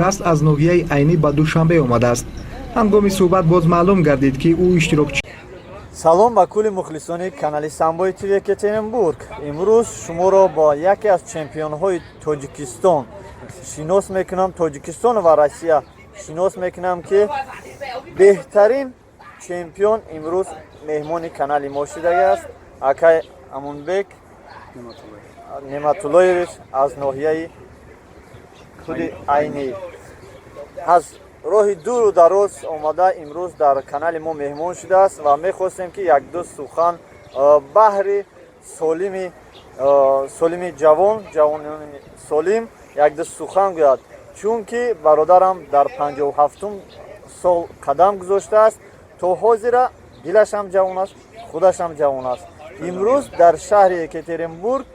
Аст, аз ноҳияи Айнӣ ба Душанбе омадааст. Ҳангоми суҳбат боз маълум гардид, ки ӯ иштирокчи Салом ба кулли мухлисони канали Самбои ТВ Екатеринбург. Имрӯз шуморо бо яке аз чемпионҳои Тоҷикистон шинос мекунам, Тоҷикистон ва Россия шинос мекунам, ки беҳтарин чемпион имрӯз меҳмони канали мо шудагиаст, акай Амунбек Неъматуллоевич аз ноҳияи худи Айнӣ, аз роҳи дуру дароз омада, имрӯз дар канали мо меҳмон шудааст ва мехостем, ки якду сухан баҳри солими ҷавон, ҷавонони солим якду сухан гӯяд, чунки бародарам дар 57-ум сол қадам гузоштааст, то ҳозира дилашам ҷавон аст, худашам ҷавон аст. Имрӯз дар шаҳри Екатеринбург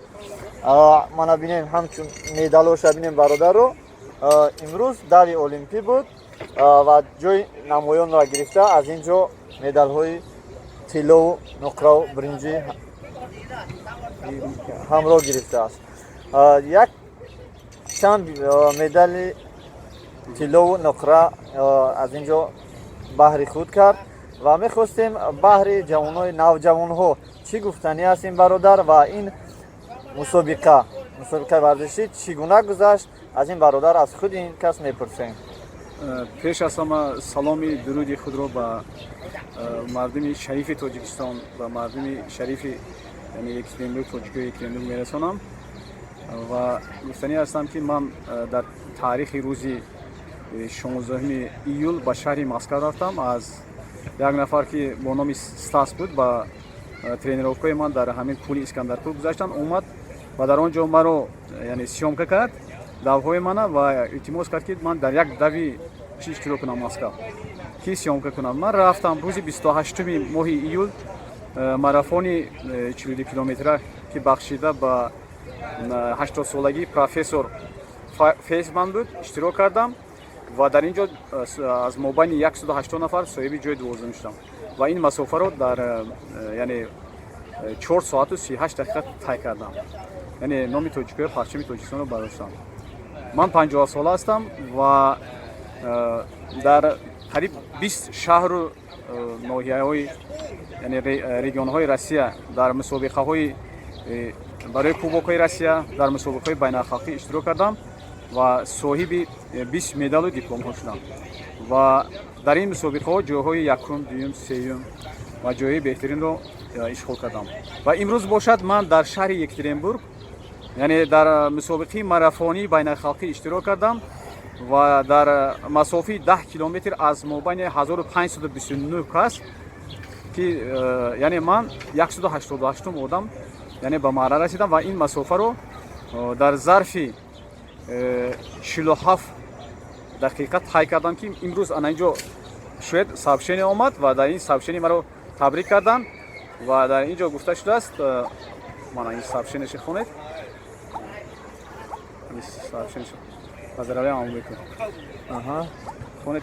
мана бинем, ҳамчун медалоша бинем бародарро. Имрӯз дави олимпӣ буд ва ҷои намоёнро гирифта, аз ин ҷо медалҳои тиллову нуқраву биринҷӣ ҳамроҳ гирифтааст. Як чанд медали тиллову нуқра аз ин ҷо баҳри худ кард ва мехостем баҳри ҷавонои навҷавонҳо чӣ гуфтанӣ аст ин бародар ва ин мусобиқаи варзишӣ чӣ гуна гузашт, аз ин бародар, аз худи ин кас мепурсем. Пеш аз ҳама саломи дуруди худро ба мардуми шарифи Тоҷикистон, ба мардуми шарифи, яъне Екатеринбург, тоҷикои Екатеринбург мерасонам ва гуфтанӣ ҳастам, ки ман дар таърихи рӯзи 16 июл ба шаҳри Москва рафтам. Аз як нафар, ки бо номи Стас буд, ба тренировкаи ман дар ҳамин кӯли Искандаркӯл гузаштан омад ва дар он ҷо маро, яъне, съёмка кард давҳои мана ва илтимос кард, ки ман дар як дави чи иштирок кунам, Москва, ки съёмка кунам. Ман рафтам рӯзи 28-уми моҳи июл, марафони 42 километра, ки бахшида ба 80-солагии профессор Фейсман буд, иштирок кардам ва дар ин ҷо аз мобайни 180 нафар соҳиби ҷои 12-ум шудам ва ин масофаро дар яъне 4 соату 38 дақиқа тай кардам, яъне номи тоҷикоя, парчами Тоҷикистонро бардоштам. Ман 50 сола ҳастам ва дар қариб 20 шаҳру ноҳияҳои, яъне регионҳои Россия дар мусобиқаҳои барои кубокҳои Россия, дар мусобиқаҳои байналхалқӣ иштирок кардам ва соҳиби 20 медалу дипломҳо шудам ва дар ин мусобиқаҳо ҷойҳои якум, дуюм, сеюм ва ҷойҳои беҳтаринро ишғол кардам. Ва имрӯз бошад, ман дар шаҳри Екатеринбург, яъне дар мусобиқаи марафонии байналхалқӣ иштирок кардам ва дар масофаи 10 километр аз мобайни 1529 кас, ки яъне ман 188-ум одам, яъне ба марра расидам ва ин масофаро дар зарфи 47 дақиқа тай кардам, ки имрӯз ана ин ҷо шояд сообщение омад ва дар ин сообщение маро табрик карданд ва дар ин ҷо гуфта шудааст, мана ин сообщениеши хонед, сообщениеш: «Поздравляем, Амонбек». Хонед.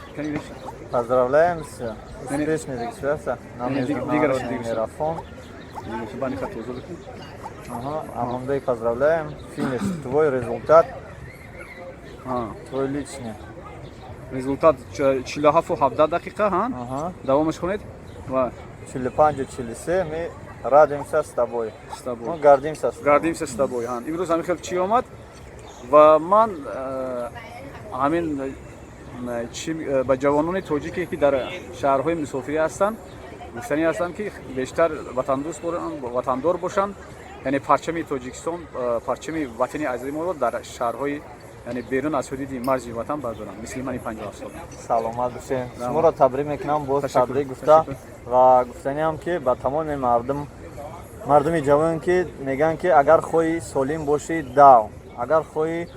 Поздравляем с успешной регистрацией на международный марафон. Ага, Амонбек, поздравляем. Финиш. Твой результат. Твой личный. Результат 47 17 дақиқа, ҳа, давомаш хонед ва 45 43. Мы радуемся с тобой. С тобой. Мы гордимся с тобой. Гордимся с тобой. Имрӯз ҳамин хел чӣ омад ва ман ҳамин чи ба ҷавонони тоҷике, ки дар шаҳрҳои мусофирӣ ҳастанд, гуфтанӣ ҳастам, ки бештар ватандӯст, ватандор бошанд, яъне парчами Тоҷикистон, парчами ватани азизи моро дар шаҳрҳои, яъне берун аз ҳудуди марзи ватан бардоранд, мисли мани 57 сола. Саломат бошед, шуморо табрик мекунам боз, табрик гуфта ва гуфтаниам, ки ба тамоми мардум, мардуми ҷавон, ки мегӯянд, ки агар хоҳӣ солим бошӣ, дав, агар хоҳӣ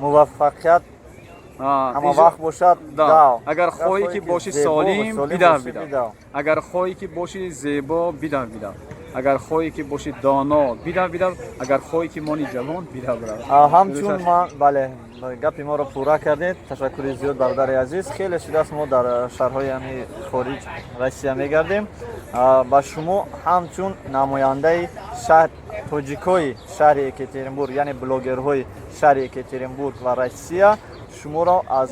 муваффақият ҳама вақт бошад, дав. Агар хоҳӣ, ки бошӣ солим, бидав, бидав. Агар хоҳӣ, ки бошӣ зебо, бидав, бидав. Агар хоҳӣ, ки бошӣ доно, бидав, бидав. Агар хоҳӣ, ки мони ҷавон, бидав, бидав. Ҳамчун ман, бале, гапи моро пурра кардед, ташаккури зиёд, бародари азиз. Хеле шудааст, мо дар шаҳрҳои ами хориҷ, Россия мегардем. Ба шумо ҳамчун намояндаи шаҳр, тоҷикои шаҳри Екатеринбург, яъне блогерҳои шаҳри Екатеринбург ва Россия. Шуморо аз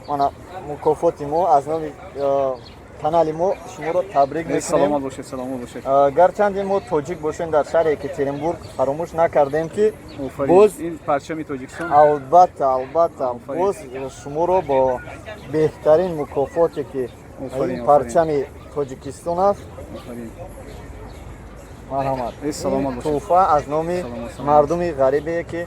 мана мукофоти мо, аз номи канали мо шуморо табрик мекунем. Саломат бошед, саломат бошед. Гарчанде мо тоҷик бошем, дар шаҳри Екатеринбург фаромӯш накардем, ки боз ин парчами Тоҷикистон. Албатта, албатта, боз шуморо бо беҳтарин мукофоте, ки ин парчами Тоҷикистон аст, марҳамат, тӯҳфа аз номи мардуми ғарибе, ки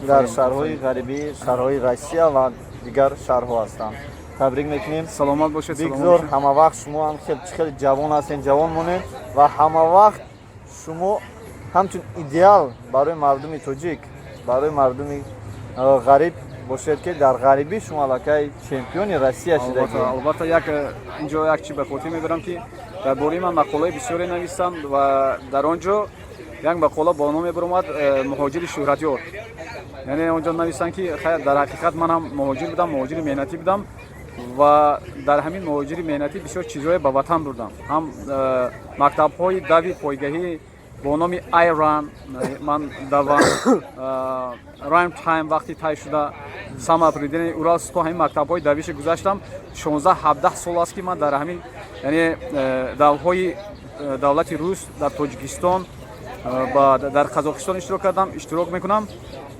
дар шаҳрҳои ғарибӣ, шаҳрҳои Россия ва дигар шаҳрҳо ҳастанд, табрик мекунем. Саломат бошед. Бигзор ҳама вақт шумо ҳам хеле ҷавон ҳастед, ҷавон монед ва ҳама вақт шумо ҳамчун идеал барои мардуми тоҷик, барои мардуми ғариб бошед, ки дар ғарибӣ шумо аллакай чемпиони Россия шудагӣ. Албатта, як инҷо як чи ба хотир мебарам, ки дар бораи ман мақолаи бисёре навистанд ва дар он ҷо як мақола бо номе баромад «Муҳоҷири шӯҳратёр». Яъне он ҷо навистанд, ки дар ҳақиқат ман ҳам муҳоҷир будам, муҳоҷири меҳнатӣ будам ва дар ҳамин муҳоҷири меҳнатӣ бисёр чизҳое ба ватан бурдам. Ҳам мактабҳои дави пойгаҳӣ бо номи Айран ман давам, Run Time вақти тай шуда, самоопределение Урал 100, ҳамин мактабҳои давише гузаштам. 16-17 сол аст, ки ман дар ҳамин, яъне давҳои давлати рус, дар Тоҷикистон, дар Қазоқистон иштирок кардам, иштирок мекунам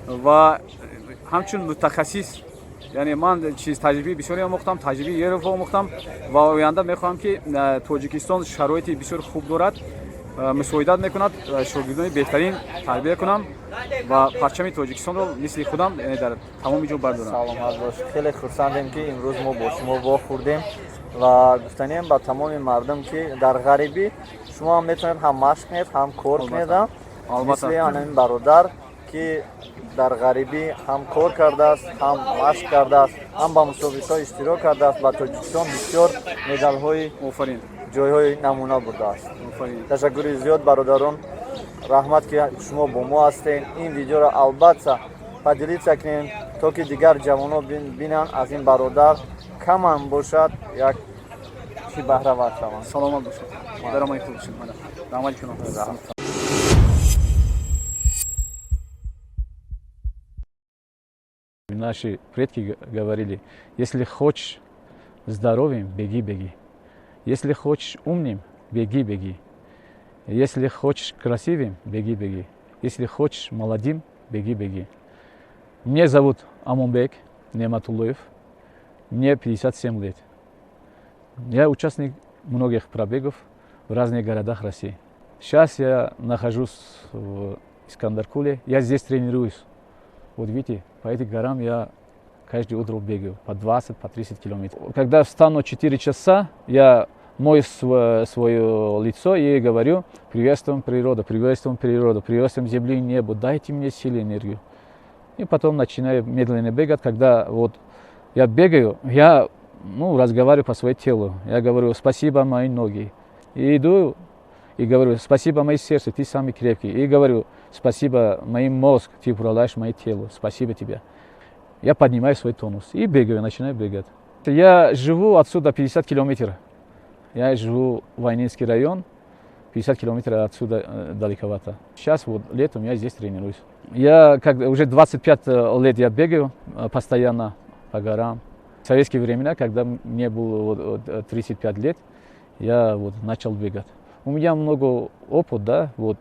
ва ҳамчун мутахассис, яъне ман чиз таҷрибаи бисёре омӯхтам, таҷрибаи Европа омӯхтам ва оянда мехоҳам, ки Тоҷикистон шароити бисёр хуб дорад, мусоидат мекунад, шогирдони беҳтарин тарбия кунам ва парчами Тоҷикистонро мисли худам, яъне дар тамоми ҷо бардорам. Саломат бош. Хеле хурсандем, ки имрӯз мо бо шумо вохӯрдем ва гуфтанием ба тамоми мардум, ки дар ғарибӣ шумо ҳам метавонед ҳам машқ кунед, ҳам кор кунед, мисли ҳамин бародар, ки дар ғарибӣ ҳам кор кардааст, ҳам машқ кардааст, ҳам ба мусобиқаҳо иштирок кардааст, ба Тоҷикистон бисёр медалҳои Офарин. ҷойҳои намуна бурдааст. Ташаккури зиёд, бародарон, раҳмат, ки шумо бо мо ҳастед. Ин видеоро албатта поделиться кунем, то ки дигар ҷавонҳо бинанд, аз ин бародар камам бошад як чӣ баҳравар шаванд. Саломат бошед, даромади хуб бошед, раҳмати кунам. Наши предки говорили: если хочешь здоровым, беги, беги. Если хочешь умным, беги, беги. Если хочешь красивым, беги, беги. Если хочешь молодым, беги, беги. Меня зовут Амонбек Нематуллоев. Мне 57 лет. Я участник многих пробегов в разных городах России. Сейчас я нахожусь в Искандаркуле. Я здесь тренируюсь. Вот видите, по этим горам я каждое утро бегаю по 20, по 30 километров. Когда встану 4 часа, я мою свое лицо и говорю: приветствуем природу, приветствуем природу, приветствуем землю и небо, дайте мне силу и энергию. И потом начинаю медленно бегать. Когда вот я бегаю, я, ну, разговариваю по своему телу. Я говорю: спасибо, мои ноги. И иду и говорю: спасибо, мое сердце, ты самый крепкий. И говорю: спасибо, мой мозг, ты управляешь мое тело, спасибо тебе. Я поднимаю свой тонус и бегаю, начинаю бегать. Я живу отсюда 50 километров. Я живу в Айнинский район, 50 километров отсюда далековато. Сейчас вот летом я здесь тренируюсь. Я как уже 25 лет я бегаю постоянно по горам. В советские времена, когда мне было вот 35 лет, я вот начал бегать. У меня много опыта, да, вот.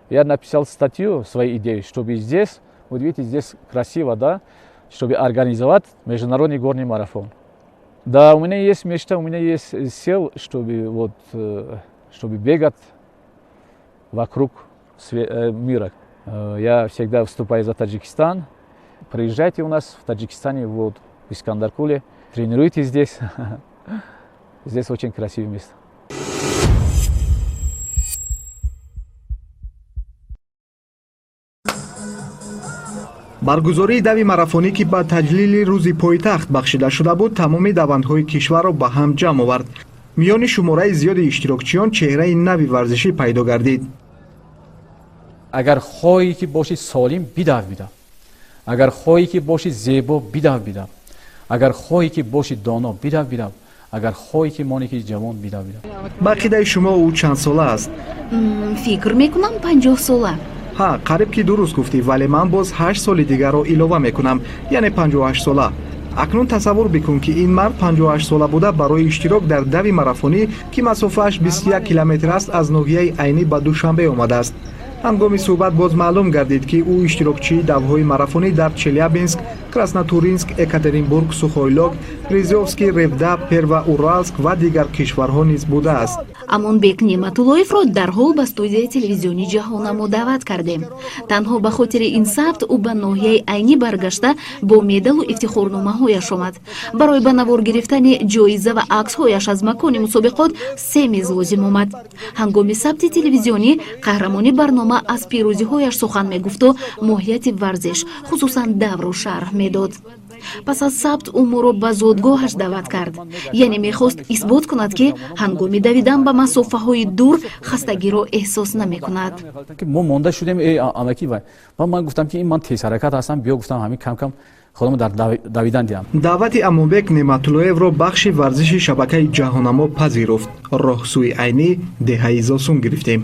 Я написал статью, свои идеи, чтобы здесь, вот видите, здесь красиво, да, чтобы организовать международный горный марафон. Да, у меня есть мечта, у меня есть сил, чтобы, вот, чтобы бегать вокруг мира. Я всегда выступаю за Таджикистан. Приезжайте у нас в Таджикистане, вот, в Искандаркуле, тренируйтесь здесь. Здесь очень красивое место. Баргузории дави марафонӣ, ки ба таҷлили рӯзи пойтахт бахшида шуда буд, тамоми давандҳои кишварро ба ҳам ҷамъ овард. Миёни шумораи зиёди иштирокчиён чеҳраи нави варзишӣ пайдо гардид. Агар хоҳӣ, ки бошӣ солим, бидав, бидав. Агар хоҳӣ, ки бошӣ зебо, бидав, бидав. Агар хоҳӣ, ки бошӣ доно, бидав, бидав. Агар хоҳӣ, ки монӣ ки ҷавон, бидав, бидав. Ба ақидаи шумо, ӯ чанд сола аст? Фикр мекунам, 50 сола. Ҳа, қариб ки дуруст гуфтӣ, вале ман боз 8 соли дигарро илова мекунам, яъне 58 сола. Акнун тасаввур бикун, ки ин мард 58 сола буда барои иштирок дар дави марафонӣ, ки масофааш 21 километр аст, аз ноҳияи Айнӣ ба Душанбе омадааст. Ҳангоми суҳбат боз маълум гардид, ки ӯ иштирокчии давҳои марафонӣ дар Челябинск, Краснотуринск, Екатеринбург, Сухойлок, Призёвский, Ревда, Первоуралск ва дигар кишварҳо низ будааст. Амонбек Неъматуллоевро дарҳол ба студияи телевизиони Ҷаҳоннамо даъват кардем. Танҳо ба хотири ин сабт ӯ ба ноҳияи Айнӣ баргашта бо медалу ифтихорномаҳояш омад. Барои ба навор гирифтани ҷоиза ва аксҳояш аз макони мусобиқот се миз лозим омад. Ҳангоми сабти телевизионӣ қаҳрамони барнома аз пирӯзиҳояш сухан мегуфту моҳияти варзиш, хусусан давру шарҳ медод. Пас аз сабт ӯ моро ба зодгоҳаш даъват кард, яъне мехост исбот кунад, ки ҳангоми давидан ба масофаҳои дур хастагиро эҳсос намекунад. Мо монда шудем, амаки вай, ва ман гуфтам, ки ин ман тезҳаракат ҳастам, биё, гуфтам, ҳамин кам кам худам дар давидан дидам. Даъвати Амонбек Неъматуллоевро бахши варзиши шабакаи Ҷаҳоннамо пазируфт. Роҳ сӯи Айнӣ, деҳаи Зосун гирифтем.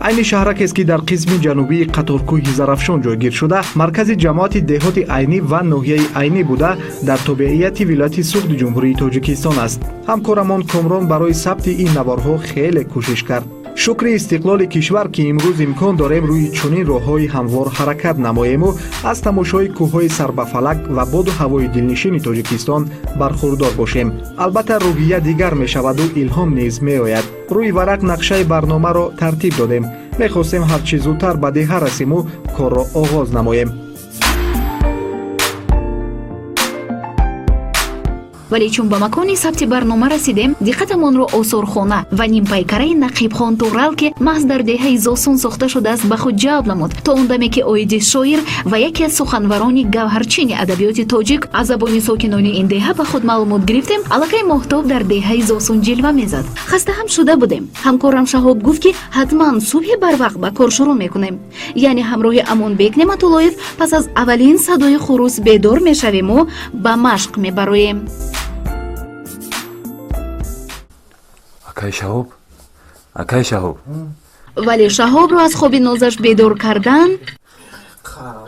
Айни шаҳракест, ки дар қисми ҷанубии қаторкӯҳи Зарафшон ҷойгир шуда, маркази ҷамоати деҳоти Айнӣ ва ноҳияи Айнӣ буда, дар тобеияти вилояти Суғди Ҷумҳурии Тоҷикистон аст. Ҳамкорамон Комрон барои сабти ин наворҳо хеле кӯшиш кард. Шукри истиқлоли кишвар, ки имрӯз имкон дорем рӯи чунин роҳҳои ҳамвор ҳаракат намоему аз тамошои кӯҳҳои сарбафалак ва боду ҳавои дилнишини Тоҷикистон бархурдор бошем. Албатта, рӯҳия дигар мешаваду илҳом низ меояд. Рӯи варақ нақшаи барномаро тартиб додем. Мехостем ҳарчи зудтар ба деҳа расиму корро оғоз намоем. Вале чун ба макони сабти барнома расидем, диққатамонро осорхона ва нимпайкараи Нақибхон Туғрал, ки маҳз дар деҳаи Зосун сохта шудааст, ба худ ҷалб намуд, то он даме ки оиди шоир ва яке аз суханварони гавҳарчини адабиёти тоҷик аз забони сокинони ин деҳа ба худ маълумот гирифтем, аллакай моҳтоб дар деҳаи Зосун ҷилва мезад. Хаста ҳам шуда будем. Ҳамкорам Шаҳоб гуфт, ки ҳатман субҳи барвақт ба кор шурӯъ мекунем, яъне ҳамроҳи Амонбек Неъматуллоев пас аз аввалин садои хурус бедор мешавему ба машқ мебароем. Акай Шаҳоб, акай Шаҳоб. Вале Шаҳобро аз хоби нозаш бедор кардан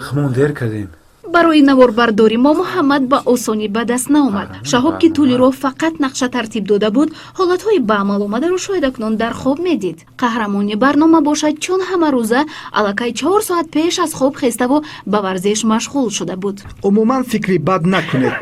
Хмон дер кардем. барои наворбардори мо Муҳаммад ба осонӣ ба даст наомад. Шаҳоб, ки тӯли роҳ фақат нақша тартиб дода буд, ҳолатҳои ба амал омадаро шояд акнун дар хоб медид. Қаҳрамони барнома бошад, чун ҳамарӯза аллакай 4 соат пеш аз хоб хеставу ба варзиш машғул шуда буд. Умуман фикри бад накунед.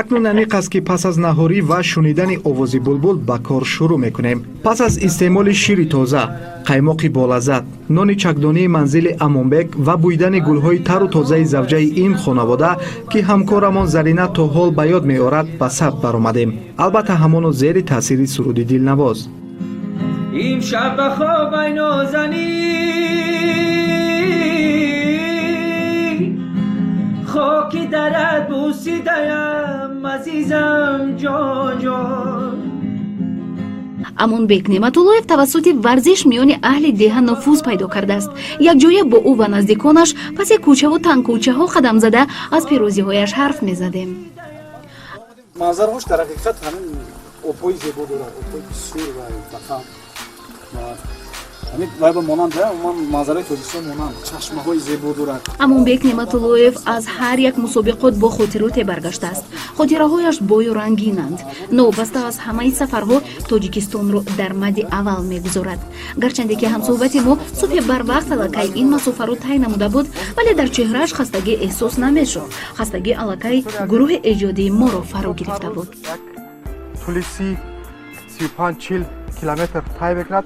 Акнун аниқ аст, ки пас аз наҳорӣ ва шунидани овози булбул ба кор шурӯъ мекунем. Пас аз истеъмоли шири тоза, қаймоқи болаззат, нони чакдонии манзили Амонбек ва бӯйдани гулҳои тару тозаи завҷаи ин хонавода, ки ҳамкорамон Зарина то ҳол ба ёд меорад, ба сабт баромадем. Албатта, ҳамоно зери таъсири суруди дилнавоз. Имшаб ба хоб, ай нозанин, хоки дарат бусидаям, азизам, ҷон ҷон. Амонбек Неъматуллоев тавассути варзиш миёни аҳли деҳа нуфуз пайдо кардааст. Якҷоя бо ӯ ва наздиконаш паси кӯчаву тангкӯчаҳо қадам зада, аз пирӯзиҳояш ҳарф мезадем. Манзараҳош дар ҳақиқат ҳамин обҳои зебо дорад, обҳои бисёр ва бақам, ҳамин вай ба монанд, умуман манзараи Тоҷикистон монанд, чашмаҳои зебо дорад. Амонбек Неъматуллоев аз ҳар як мусобиқот бо хотироте баргаштааст. Хотираҳояш бою рангинанд. Новобаста аз ҳамаи сафарҳо Тоҷикистонро дар мади аввал мегузорад. Гарчанде ки ҳамсӯҳбати мо субҳи барвақт аллакай ин масофаро тай намуда буд, вале дар чеҳрааш хастагӣ эҳсос намешуд. Хастагӣ аллакай гурӯҳи эҷодии моро фаро гирифта буд. Тӯли 30, 35, 40 километр тай мекунад,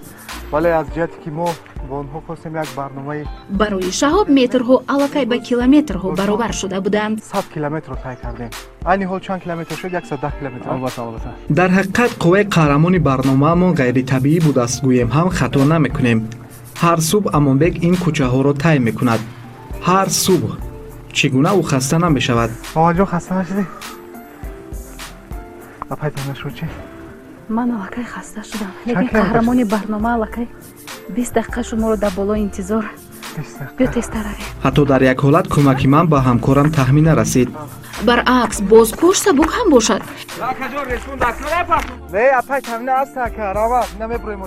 вале аз ҷиҳате ки мо бо онҳо хостем як барномаи Барои Шаҳоб метрҳо аллакай ба километрҳо баробар шуда буданд. 100 километрро тай кардем. Айни ҳол чанд километр шуд? 110 километр. Албатта, албатта. Дар ҳақиқат, қувваи қаҳрамони барномаамон ғайритабиӣ будааст, гӯем ҳам хато намекунем. Ҳар субҳ Амонбек ин кӯчаҳоро тай мекунад. Ҳар субҳ. Чӣ гуна ӯ хаста намешавад? Мамаҷон, хаста нашудӣ? Ба пайдо нашуд чӣ? Ман аллакай хаста шудам, лекин қаҳрамони барнома аллакай 20 дақиқа шуд моро дар боло интизор. Биё тезтар равем. Ҳатто дар як ҳолат кӯмаки ман ба ҳамкорам Таҳмина расид. Баръакс, боз кӯш сабук ҳам бошад.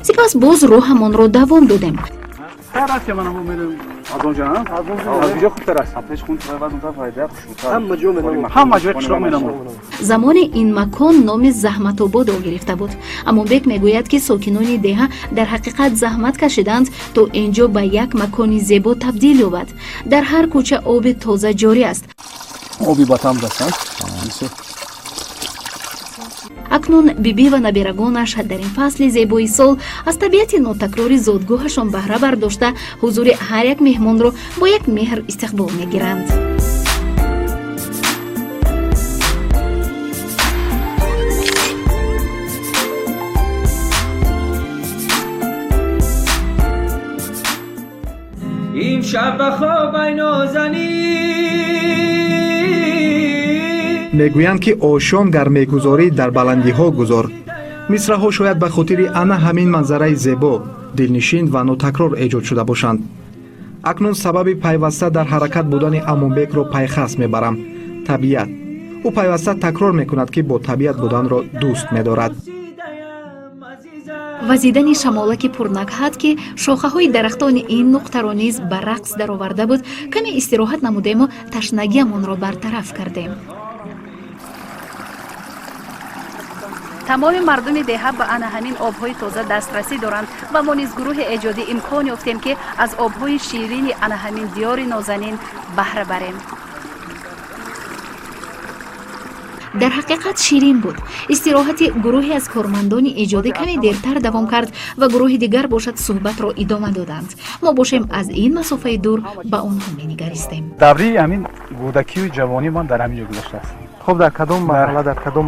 Сипас боз роҳамонро давом додем. Замоне ин макон номи Заҳматободро гирифта буд. Амонбек мегӯяд, ки сокинони деҳа дар ҳақиқат заҳмат кашиданд, то ин ҷо ба як макони зебо табдил ёбад. Дар ҳар кӯча оби тоза ҷорӣ аст. Оби батам даст. Акнун бибӣ ва наберагонаш дар ин фасли зебои сол аз табиати нотакрори зодгоҳашон баҳра бардошта, ҳузури ҳар як меҳмонро бо як меҳр истиқбол мегиранд. Имшаб ба хоб, ай нозанин. Мегӯянд, ки ошон гар мегузорӣ, дар баландиҳо гузор. Мисраҳо шояд ба хотири ана ҳамин манзараи зебо, дилнишин ва нотакрор эҷод шуда бошанд. Акнун сабаби пайваста дар ҳаракат будани Амонбекро пайхас мебарам: табиат. Ӯ пайваста такрор мекунад, ки бо табиат буданро дӯст медорад. Вазидани шамолаки пурнакҳат, ки шохаҳои дарахтони ин нуқтаро низ ба рақс дароварда буд, каме истироҳат намудему ташнагиамонро бартараф кардем. Тамоми мардуми деҳа ба ана ҳамин обҳои тоза дастрасӣ доранд ва мо низ, гурӯҳи эҷодӣ, имкон ёфтем, ки аз обҳои ширини ана ҳамин диёри нозанин баҳра барем. Дар ҳақиқат ширин буд. Истироҳати гурӯҳе аз кормандони эҷодӣ каме дертар давом кард ва гурӯҳи дигар бошад, суҳбатро идома доданд. Мо бошем, аз ин масофаи дур ба онҳо менигаристем. Даври ҳамин кӯдакию ҷавонии ман дар ҳамин ҷо гузаштааст. Хуб, дар кадом маҳалла, дар кадом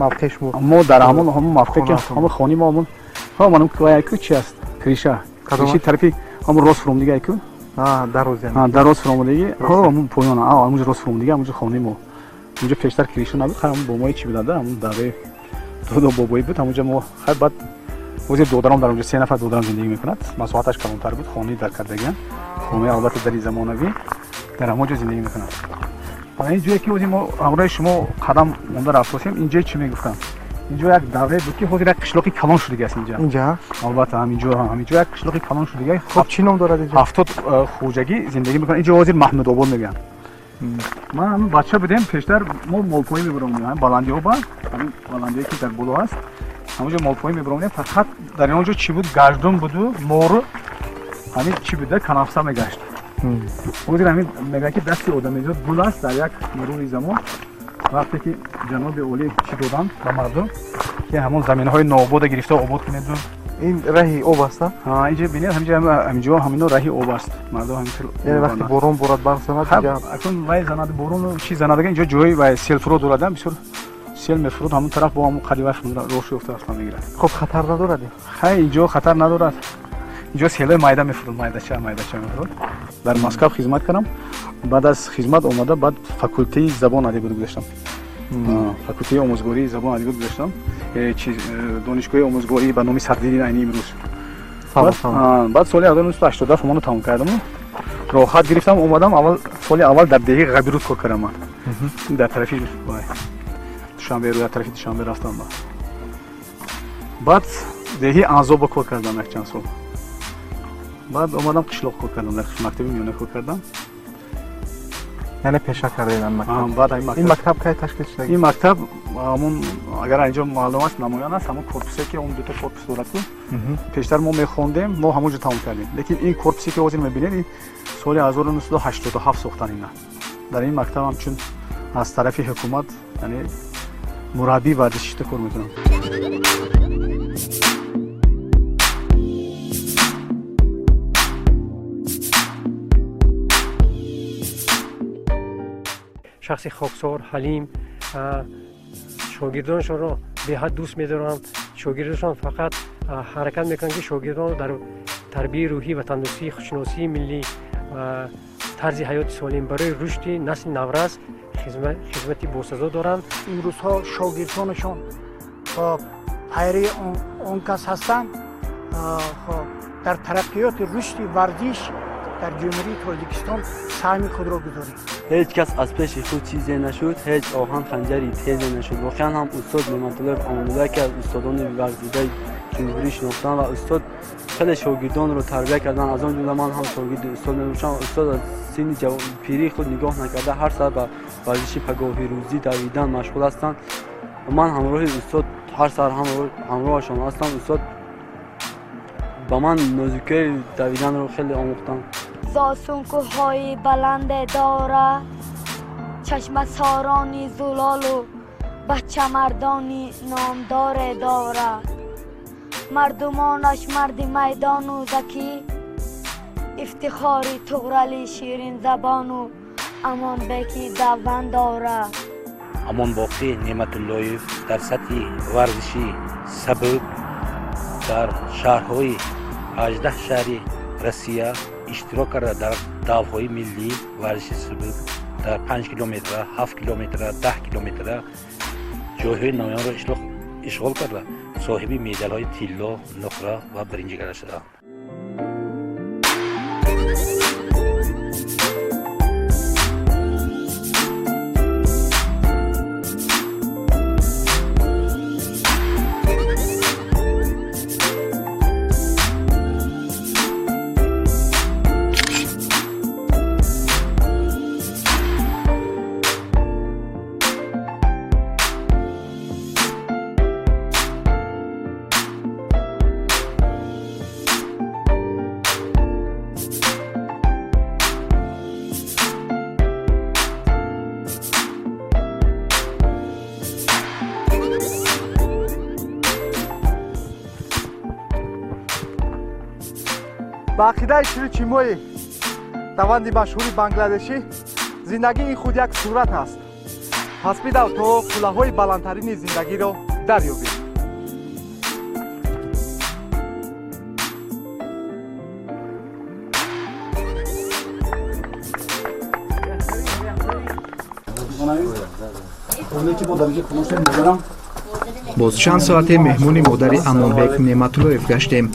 мавқеъ шумо? Мо дар ҳамон мавқеъ, ки ҳамон хони мо, ҳамон ҳамон ку чи аст, крыша, крыши тарафи ҳамон рост фуромдига ку. Дароз. Дароз фуромдиги, ҳамон поён, ҳамонҷо рост фуромдига, ҳамонҷо хонаи мо. Унҷо пештар крыша набуд, ҳамон бомои чи буданда, ҳамон давраи додо бобоӣ буд ҳамонҷо. Мо хай баъд ҳозир додарам дар онҷо, се нафар додарам зиндагӣ мекунад. Масоҳаташ калонтар буд, хонаи дар кардагиан, хонаи албатта дари замонавӣ, дар ҳамон ҷо зиндагӣ мекунад. Ин ҷое ки ҳозир мо ҳамроҳи шумо қадам монда рафтосем, ин ҷое чӣ мегуфтам, инҷо як даврае буд, ки ҳозир як қишлоқи калон шудагӣ аст инҷа. Инҷа? Албатта, ҳаминҷо, ҳаминҷо як қишлоқи калон шудагӣ. Хуб, чӣ ном дорад инҷо? 70 хоҷагӣ зиндагӣ мекунанд инҷо, ҳозир Маҳмудобод мегӯянд. Ман ҳамин бача будем, пештар мо молпоӣ мебаромдем ҳамин баландиҳо, ба ҳамин баландиҳое ки дар боло ҳаст, ҳамонҷо молпоӣ мебаромдем. Фақат дар он ҷо чӣ буд? Гаҷдум буду мору ҳамин чӣ буда, канафса мегашт. Ҳозир ҳамин мегӯянд, ки дасти одамизод гул аст. Дар як мурури замон, вақте ки ҷаноби олӣ чӣ доданд ба мардум, ки ҳамон заминаҳои нообода гирифта обод кунеду. Ин раҳи об аст? Инҷо бинед, ҳаминҷо ҳамино раҳи об аст. Мардум ҳамин хел. Яъне вақте борон борад, барф занад? Акун вай занад, борону чи занад, инҷо ҷои вай селфурод дорад, бисёр сел мефурод ҳамон тараф, бо ҳамон қади вай роҳ ёфта рафта мегирад. Хуб, хатар надорад? Хай, инҷо хатар надорад. Инҷо селои майда мефурод, майдача майдача мефурод. Дар Москав хизмат кардам. Баъд аз хизмат омада, баъд факултеи забон адабиёт гузаштам, факултеи омӯзгории забон адабиёт гузаштам, донишгоҳи омӯзгорӣ ба номи Садриддин Айни имрӯз. Баъд соли 1987 ҳамоно тамом кардаму роҳат гирифтам, омадам. Аввал, соли аввал дар деҳи Ғабируд кор кардам ман, дар тарафи Душанбе, дар тарафи Душанбе рафтам. Баъд деҳи Анзоба кор кардам якчанд сол. Баъд омадам, қишлоқ кор кардам, дар мактаби миёна кор кардам. Яъне пеша кардед мактаб? Баъд ин мактаб кай ташкил шуда? Ин мактаб ҳамон, агар инҷо маълум аст, намоён аст, ҳамон корпусе ки он дута корпус дорад ку, пештар мо мехондем, мо ҳамон ҷо тамом кардем. Лекин ин корпусе ки ҳозир мебинед, ин соли 1987 сохтан ина. Дар ин мактаб ҳамчун аз тарафи ҳукумат, яъне мураббии варзишита кор мекунам. Шахси хоксор, ҳалим, шогирдонашонро беҳад дӯст медоранд. Шогирдонашон фақат ҳаракат мекунанд, ки шогирдонро дар тарбияи рӯҳӣ, ватандӯстӣ, худшиносии миллӣ, тарзи ҳаёти солим барои рушди насли наврас хизмати босазо доранд. Имрӯзҳо шогирдонашон пайраи он кас ҳастанд. Дар тараққиёти рушди варзиш Дар Ҷумҳурии Тоҷикистон саҳми худро гузорем. Ҳеҷ кас аз пеши худ чизе нашуд, ҳеҷ оҳан ханҷари тезе нашуд. Воқеан ҳам устод Неъматуллоев Амонулло яке аз устодони варзидаи ҷумҳурӣ шинохтам ва устод хеле шогирдонро тарбия карданд. Аз он ҷумла ман ҳам шогирди устод мебошам. Устод аз синни пирии худ нигоҳ накарда ҳар сар ба варзиши пагоҳи рӯзӣ давидан машғул ҳастанд. Ман ҳамроҳи устод ҳар сар ҳамроҳашон ҳастам. Устод ба ман нозукиҳои давиданро хеле омӯхтанд. Зосун кӯҳҳои баланде дорад, чашмасорони зулолу бачамардони номдоре дорад. Мардумонаш марди майдону закӣ, ифтихори туғрали ширинзабону Амонбеки даван дорад. Амонбоқӣ Неъматуллоев дар сатҳи варзиши сабук дар шаҳрҳои 18 шаҳри Россия иштирок карда, дар давҳои миллӣ варзиши сабук дар 5 километра, 7 километра, 10 километра ҷойҳои намоёнро ишғол карда, соҳиби медалҳои тилло, нуқра ва биринҷӣ карда шуданд. Ба ақидаи Шири Чимои, даванди машҳури бангладешӣ, зиндагӣ ин худ як сурат аст. Пас бидав то қуллаҳои баландтарини зиндагиро дарёбӣ. Боз чанд соате меҳмони модари Амонбек Неъматуллоев гаштем.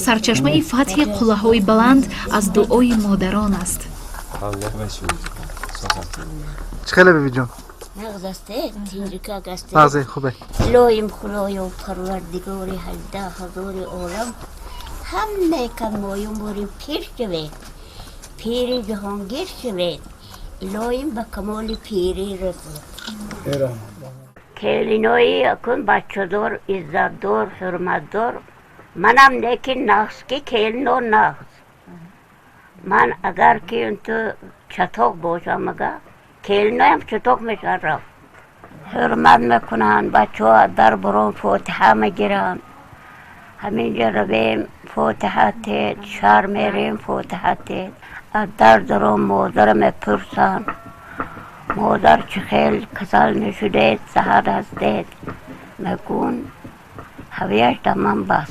Сарчашмаи фатҳи қуллаҳои баланд аз дуои модарон аст. Чӣ хеле, бибиҷон? Нағзе, хубе. Илоҳим Худоё Парвардигори 18,000 олам, ҳамаи камоюм борим пир шавед, пири ҷаҳонгир шавед, илоҳим ба камоли пирӣ расед. Келинои акун бачадор, иззатдор, ҳурматдор. Манам лекин нағз ки келино нағз. Ман агар ки ту чатоқ бошам, ага келиноям чатоқ мешавад. Ҳурмат мекунанд, бачаҳо дар бурон фотиҳа мегиранд. Ҳаминҷа равем фотиҳа тед, шаҳр мерем фотиҳа тед. Аз дар дарон модарам мепурсанд. Модар чӣ хел касал мешудед, саҳар ҳастед? Мегӯн ҳавияш даман бас.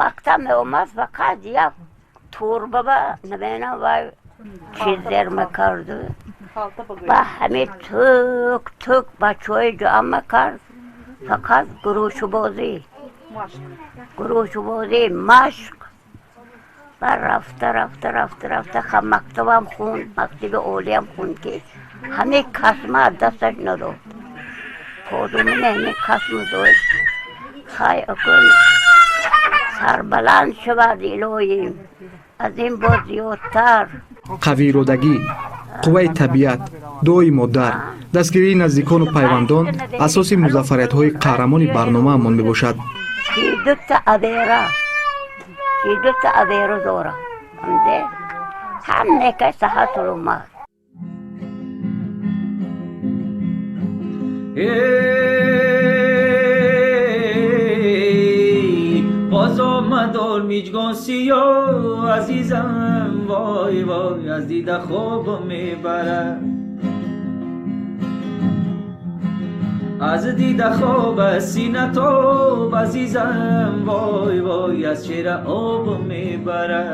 Мактаб меомад, фақат як турбаба намедонам вай чиз зер мекарду. Ба ҳамин тук тук бачаҳои ҷамъ мекард, фақат гурӯшубозӣ. Гурӯшубозӣ, машқ. Ба рафта рафта рафта рафта ха мактабам хунд, мактаби олиям хунд ки ҳамин касма аз дасташ надод. Подумине ҳамин касму дод. Хай акун сарбаланд шавад илоҳим, аз ин боз зиёдтар. Қавииродагӣ, қувваи табиат, дуои модар, дастгирии наздикону пайвандон асоси музаффариятҳои қаҳрамони барномаамон мебошад. 32та абера, 32та абера дорам. Ҳамаи саҳату омад. باز آمد میجگان سیاه عزیزم، وای وای از دیده خواب میبره، از دیده خواب سینه تاب عزیزم، وای وای از چهره آب میبره،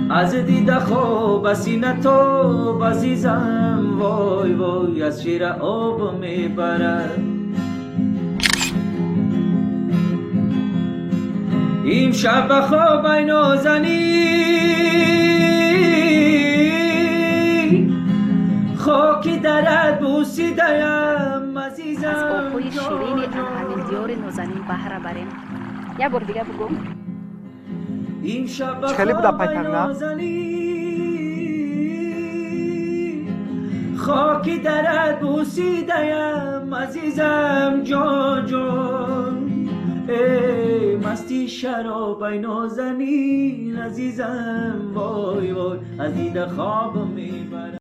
از دیده خواب سینه تاب عزیزم، وای وای از چهره آب میبره. Имшаб ба хоб ай нозанин, хоки дарат бусидаям, азизам. Аз обҳои ширини ҳамин диёри нозанин баҳра барем. Як бор дига бугӯ. Имшаб ба Хеле буда хоб ай пайтагна. нозанин, хоки дарат бусидаям, азизам, ҷон ҷон. Эй масти шароб ай нозанин, азизам, вой вой, аз дида хобам мебарад.